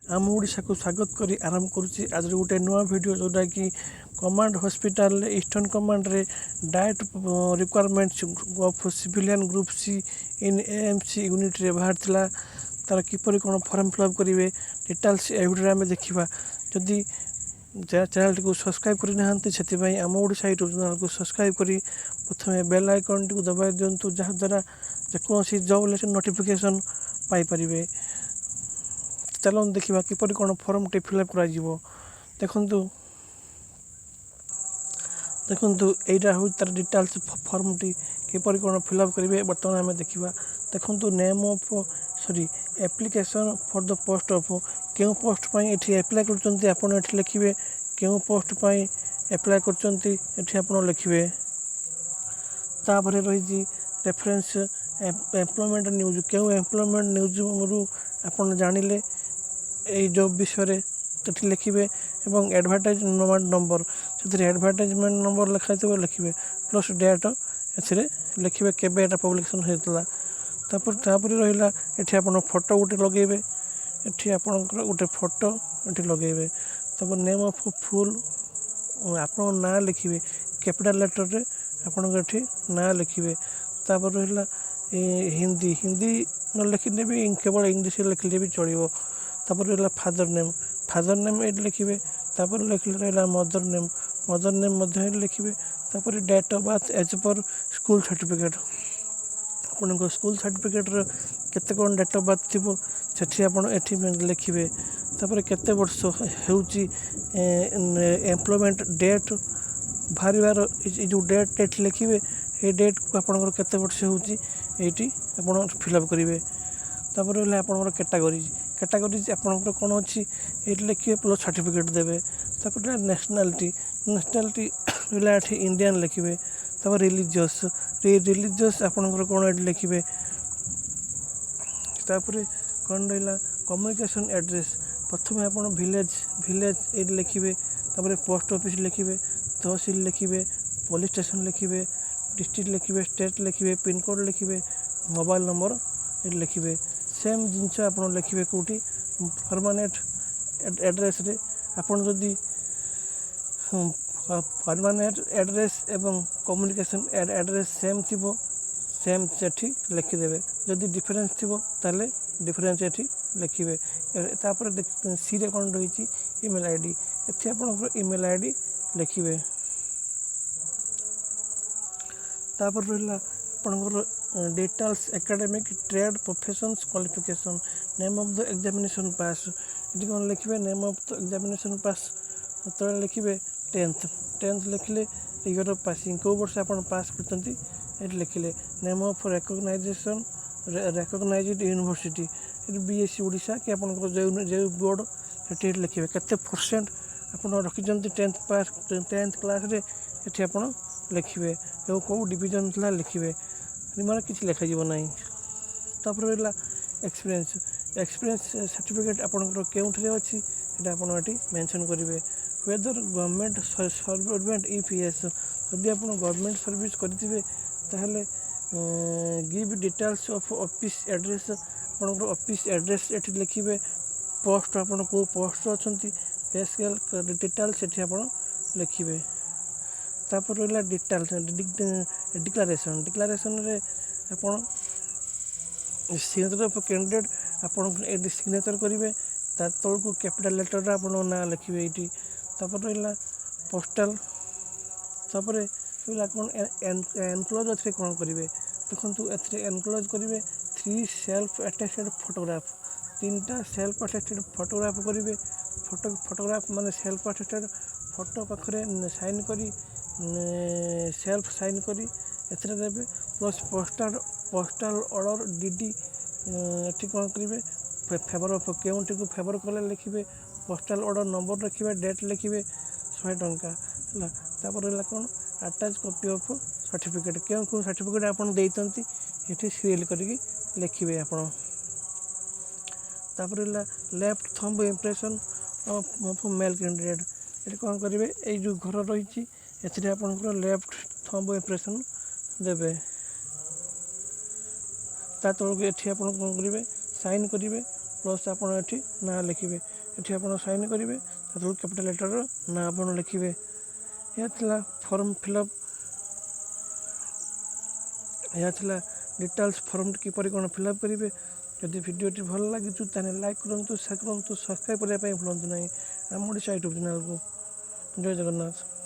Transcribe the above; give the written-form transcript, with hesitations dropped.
ଆମ ଓଡ଼ିଶାକୁ ସ୍ୱାଗତ କରି ଆରମ୍ଭ କରୁଛି ଆଜିର ଗୋଟେ ନୂଆ ଭିଡ଼ିଓ, ଯେଉଁଟାକି କମାଣ୍ଡ ହସ୍ପିଟାଲରେ, ଇଷ୍ଟର୍ଣ୍ଣ କମାଣ୍ଡରେ direct recruitment of civilian Group C in AMC ୟୁନିଟ୍ରେ ବାହାରିଥିଲା। ତା'ର କିପରି କ'ଣ ଫର୍ମ ଫିଲ୍ଅପ୍ କରିବେ, ଡିଟେଲ୍ସ ଏ ଭିଡ଼ିଓରେ ଆମେ ଦେଖିବା। ଯଦି ଚ୍ୟାନେଲଟିକୁ ସବସ୍କ୍ରାଇବ୍ କରିନାହାନ୍ତି, ସେଥିପାଇଁ ଆମ ଓଡ଼ିଶା ୟୁଟ୍ୟୁବ୍ ଚ୍ୟାନେଲକୁ ସବସ୍କ୍ରାଇବ୍ କରି ପ୍ରଥମେ ବେଲ୍ ଆଇକନ୍ଟିକୁ ଦବାଇ ଦିଅନ୍ତୁ, ଯାହାଦ୍ୱାରା ଯେକୌଣସି ଜବ୍ ରିଲେଟେଡ୍ ନୋଟିଫିକେସନ୍ ପାଇପାରିବେ। ଚାଲନ୍ତୁ ଦେଖିବା କିପରି କ'ଣ ଫର୍ମଟି ଫିଲ୍ଅପ୍ କରାଯିବ। ଦେଖନ୍ତୁ ଦେଖନ୍ତୁ, ଏଇଟା ହେଉଛି ତା'ର ଡିଟେଲ୍ସ। ଫର୍ମଟି କିପରି କ'ଣ ଫିଲ୍ଅପ୍ କରିବେ, ବର୍ତ୍ତମାନ ଆମେ ଦେଖିବା। ଦେଖନ୍ତୁ, name of sorry application for the post of, କେଉଁ ପୋଷ୍ଟ ପାଇଁ ଏଠି ଆପ୍ଲାଏ କରୁଛନ୍ତି ଆପଣ ଏଠି ଲେଖିବେ। କେଉଁ ପୋଷ୍ଟ ପାଇଁ ଆପ୍ଲାଏ କରୁଛନ୍ତି, ଏଠି ଆପଣ ଲେଖିବେ। ତାପରେ ରହିଛି ରେଫରେନ୍ସ ଏମ୍ପ୍ଲୟମେଣ୍ଟ ନ୍ୟୁଜ୍। କେଉଁ ଏମ୍ପ୍ଲୟମେଣ୍ଟ ନ୍ୟୁଜ୍ରୁ ଆପଣ ଜାଣିଲେ ଏଇ ଜବ୍ ବିଷୟରେ, ସେଠି ଲେଖିବେ ଏବଂ ଆଡ଼ଭର୍ଟାଇଜମେଣ୍ଟ ନମ୍ବର, ସେଥିରେ ଆଡ଼ଭର୍ଟାଇଜମେଣ୍ଟ ନମ୍ବର ଲେଖା ହେଇଥିବ, ଲେଖିବେ। ପ୍ଲସ୍ ଡେଟ୍ ଏଥିରେ ଲେଖିବେ, କେବେ ଏଇଟା ପବ୍ଲିକେସନ୍ ହେଇଥିଲା। ତାପରେ ରହିଲା ଏଠି ଆପଣ ଫଟୋ ଗୋଟେ ଲଗେଇବେ। ଏଠି ଆପଣଙ୍କର ଗୋଟେ ଫଟୋ ଏଠି ଲଗେଇବେ। ତାପରେ ନେମ୍ ଅଫ୍ ଫୁଲ୍, ଆପଣଙ୍କ ନାଁ ଲେଖିବେ। କ୍ୟାପିଟାଲ୍ ଲେଟର୍ରେ ଆପଣଙ୍କ ଏଠି ନାଁ ଲେଖିବେ। ତାପରେ ରହିଲା ହିନ୍ଦୀ। ହିନ୍ଦୀ ନ ଲେଖିଲେ ବି, କେବଳ ଇଂଲିଶରେ ଲେଖିଲେ ବି ଚଳିବ। ତାପରେ ରହିଲା ଫାଦର ନେମ୍। ଫାଦର ନେମ୍ ଏଇଠି ଲେଖିବେ। ତାପରେ ଲେଖିଲେ ରହିଲା ମଦର ନେମ୍। ମଦର ନେମ୍ ମଧ୍ୟ ଏଇଠି ଲେଖିବେ। ତାପରେ date of birth as per school certificate। ଆପଣଙ୍କ ସ୍କୁଲ ସାର୍ଟିଫିକେଟ୍ର କେତେ କ'ଣ ଡେଟ୍ ଅଫ୍ ବାର୍ଥ ଥିବ, ସେଠି ଆପଣ ଏଠି ଲେଖିବେ। ତାପରେ କେତେ ବର୍ଷ ହେଉଛି, ଏମ୍ପ୍ଲୟମେଣ୍ଟ ଡେଟ୍ ବାହାରିବାର ଏଇ ଯେଉଁ ଡେଟ୍ ଏଠି ଲେଖିବେ। ଏଇ ଡେଟ୍କୁ ଆପଣଙ୍କର କେତେ ବର୍ଷ ହେଉଛି, ଏଇଠି ଆପଣ ଫିଲ୍ଅପ୍ କରିବେ। ତାପରେ ରହିଲା ଆପଣଙ୍କର କ୍ୟାଟାଗୋରିଜ୍। କ୍ୟାଟାଗୋରିଜ୍ ଆପଣଙ୍କର କ'ଣ ଅଛି, ଏଇଠି ଲେଖିବେ, ପ୍ଲସ୍ ସାର୍ଟିଫିକେଟ୍ ଦେବେ। ତାପରେ ରହିଲା ନ୍ୟାସନାଲିଟି। ନ୍ୟାସନାଲିଟି ରହିଲା ଏଠି ଇଣ୍ଡିଆନ୍ ଲେଖିବେ। ତାପରେ ରିଲିଜିୟସ୍। ରିଲିଜିୟସ୍ ଆପଣଙ୍କର କ'ଣ, ଏଠି ଲେଖିବେ। ତାପରେ କ'ଣ ରହିଲା? Communication address. ପ୍ରଥମେ ଆପଣ ଭିଲେଜ୍, ଭିଲେଜ୍ ଏଇଠି ଲେଖିବେ। ତାପରେ ପୋଷ୍ଟ ଅଫିସ୍ ଲେଖିବେ, ତହସିଲ ଲେଖିବେ, ପୋଲିସ ଷ୍ଟେସନ୍ ଲେଖିବେ, ଡିଷ୍ଟ୍ରିକ୍ଟ ଲେଖିବେ, ଷ୍ଟେଟ୍ ଲେଖିବେ, ପିନ୍କୋଡ଼୍ ଲେଖିବେ, ମୋବାଇଲ୍ ନମ୍ବର ଏଠି ଲେଖିବେ। ସେମ୍ ଜିନିଷ ଆପଣ ଲେଖିବେ କେଉଁଠି? ପରମାନେଣ୍ଟ ଆଡ୍ରେସ୍ରେ। ଆପଣ ଯଦି ପରମାନେଣ୍ଟ ଆଡ୍ରେସ୍ ଏବଂ କମ୍ୟୁନିକେସନ୍ ଆଡ୍ରେସ୍ ସେମ୍ ଥିବ, ସେମ୍ ସେଠି ଲେଖିଦେବେ। ଯଦି ଡିଫରେନ୍ସ ଥିବ, ତାହେଲେ ଡିଫରେନ୍ସ ଏଠି ଲେଖିବେ। ତାପରେ ସିରେ କ'ଣ ରହିଛି? Email I D. ଏଠି ଆପଣଙ୍କର ଇମେଲ୍ I D ଲେଖିବେ। ତାପରେ ରହିଲା ଆପଣଙ୍କର details academic, trade, professions qualification, name of the examination pass। ଏଠି କ'ଣ ଲେଖିବେ? Name of the examination pass ତଳେ ଲେଖିବେ ଟେନ୍ଥ। ଟେନ୍ଥ ଲେଖିଲେ ଇୟର୍ ଅଫ୍ ପାସିଂ, କେଉଁ ବର୍ଷ ଆପଣ ପାସ୍ କରିଛନ୍ତି ଏଠି ଲେଖିଲେ। Name of recognized university, ଏଠି ବିଏସ୍ଇ ଓଡ଼ିଶା କି ଆପଣଙ୍କର ଯେଉଁ ଯେଉଁ ବୋର୍ଡ଼, ସେଠି ଏଠି ଲେଖିବେ। କେତେ ପରସେଣ୍ଟ ଆପଣ ରଖିଛନ୍ତି ଟେନ୍ଥ ପାସ୍, ଟେନ୍ଥ କ୍ଲାସ୍ରେ, ଏଠି ଆପଣ ଲେଖିବେ। କେଉଁ କେଉଁ ଡିଭିଜନ୍ ଥିଲା ଲେଖିବେ। ମାନେ କିଛି ଲେଖାଯିବ ନାହିଁ। ତାପରେ ରହିଲା ଏକ୍ସପିରିଏନ୍ସ। ଏକ୍ସପିରିଏନ୍ସ ସାର୍ଟିଫିକେଟ୍ ଆପଣଙ୍କର କେଉଁଥିରେ ଅଛି, ସେଇଟା ଆପଣ ଏଠି ମେନସନ୍ କରିବେ। Whether government servant, if yes, ଯଦି ଆପଣ ଗଭର୍ଣ୍ଣମେଣ୍ଟ ସର୍ଭିସ୍ କରିଥିବେ, ତାହେଲେ give details of office address। ଆପଣଙ୍କର ଅଫିସ୍ ଆଡ୍ରେସ୍ ଏଠି ଲେଖିବେ। ପୋଷ୍ଟ, ଆପଣ କେଉଁ ପୋଷ୍ଟରେ ଅଛନ୍ତି, ପେ ସ୍କେଲ୍ ଡିଟେଲ୍ସ ଏଠି ଆପଣ ଲେଖିବେ। ତାପରେ ରହିଲା ଡିଟେଲ୍ସ ଡିକ୍ଲାରେସନ୍। ଡିକ୍ଲାରେସନ୍ରେ ଆପଣ ସିଗ୍ନେଚର୍ ଅଫ୍ କ୍ୟାଣ୍ଡିଡେଟ୍, ଆପଣ ଏଠି ସିଗ୍ନେଚର୍ କରିବେ। ତା ତଳକୁ କ୍ୟାପିଟାଲ୍ ଲେଟର୍ରେ ଆପଣଙ୍କ ନାଁ ଲେଖିବେ ଏଇଠି। ତାପରେ ରହିଲା ପୋଷ୍ଟାଲ୍। ତାପରେ ରହିଲା କ'ଣ? ଏନକ୍ଲୋଜ୍। ଏଥିରେ କ'ଣ କରିବେ? ଦେଖନ୍ତୁ, ଏଥିରେ ଏନକ୍ଲୋଜ୍ କରିବେ ଥ୍ରୀ ସେଲ୍ଫ ଆଟେଷ୍ଟେଡ଼ ଫଟୋଗ୍ରାଫ। ତିନିଟା ସେଲ୍ଫ ଆଟେଷ୍ଟେଡ଼ ଫଟୋଗ୍ରାଫ କରିବେ। ଫଟୋଗ୍ରାଫ ମାନେ ସେଲ୍ଫ ଆଟେଷ୍ଟେଡ଼ ଫଟୋ ପାଖରେ ସାଇନ୍ କରି, ସେଲ୍ଫ ସାଇନ୍ କରି ଏଥିରେ ଦେବେ। Plus postal order DD ଏଠି କ'ଣ କରିବେ? ଫେଭର ଅଫ୍, କେଉଁଠିକୁ ଫେଭର କଲେ ଲେଖିବେ। ପୋଷ୍ଟାଲ୍ ଅର୍ଡ଼ର ନମ୍ବର ଲେଖିବେ, ଡେଟ୍ ଲେଖିବେ, 100 ଟଙ୍କା ହେଲା। ତାପରେ ରହିଲା କ'ଣ? Attach copy of certificate. କେଉଁ କେଉଁ ସାର୍ଟିଫିକେଟ୍ ଆପଣ ଦେଇଛନ୍ତି, ଏଠି ସିରିଏଲ୍ କରିକି ଲେଖିବେ ଆପଣ। ତାପରେ ହେଲା left thumb impression of male candidate। ଏଠି କ'ଣ କରିବେ? ଏଇ ଯେଉଁ ଘର ରହିଛି, ଏଥିରେ ଆପଣଙ୍କର ଲେଫ୍ଟ ଥମ୍ବ ଇମ୍ପ୍ରେସନ୍ ଦେବେ। ତା ତଳକୁ ଏଠି ଆପଣ କ'ଣ କରିବେ? ସାଇନ୍ କରିବେ, ପ୍ଲସ୍ ଆପଣ ଏଠି ନାଁ ଲେଖିବେ। ଏଠି ଆପଣ ସାଇନ୍ କରିବେ। ତା ତଳକୁ କ୍ୟାପିଟାଲ୍ ଲେଟର୍ର ନାଁ ଆପଣ ଲେଖିବେ। ଏହା ଥିଲା ଫର୍ମ ଫିଲ୍ଅପ୍, ଏହା ଥିଲା ଡିଟେଲ୍ସ, ଫର୍ମଟି କିପରି କ'ଣ ଫିଲ୍ଅପ୍ କରିବେ। ଯଦି ଭିଡ଼ିଓଟି ଭଲ ଲାଗିଛି, ତାହେଲେ ଲାଇକ୍ କରନ୍ତୁ, ସେୟାର କରନ୍ତୁ, ସବସ୍କ୍ରାଇବ୍ କରିବା ପାଇଁ ଭୁଲନ୍ତୁ ନାହିଁ ଆମ ଓଡ଼ିଶା ୟୁଟ୍ୟୁବ୍ ଚ୍ୟାନେଲ୍କୁ। ଜୟ ଜଗନ୍ନାଥ।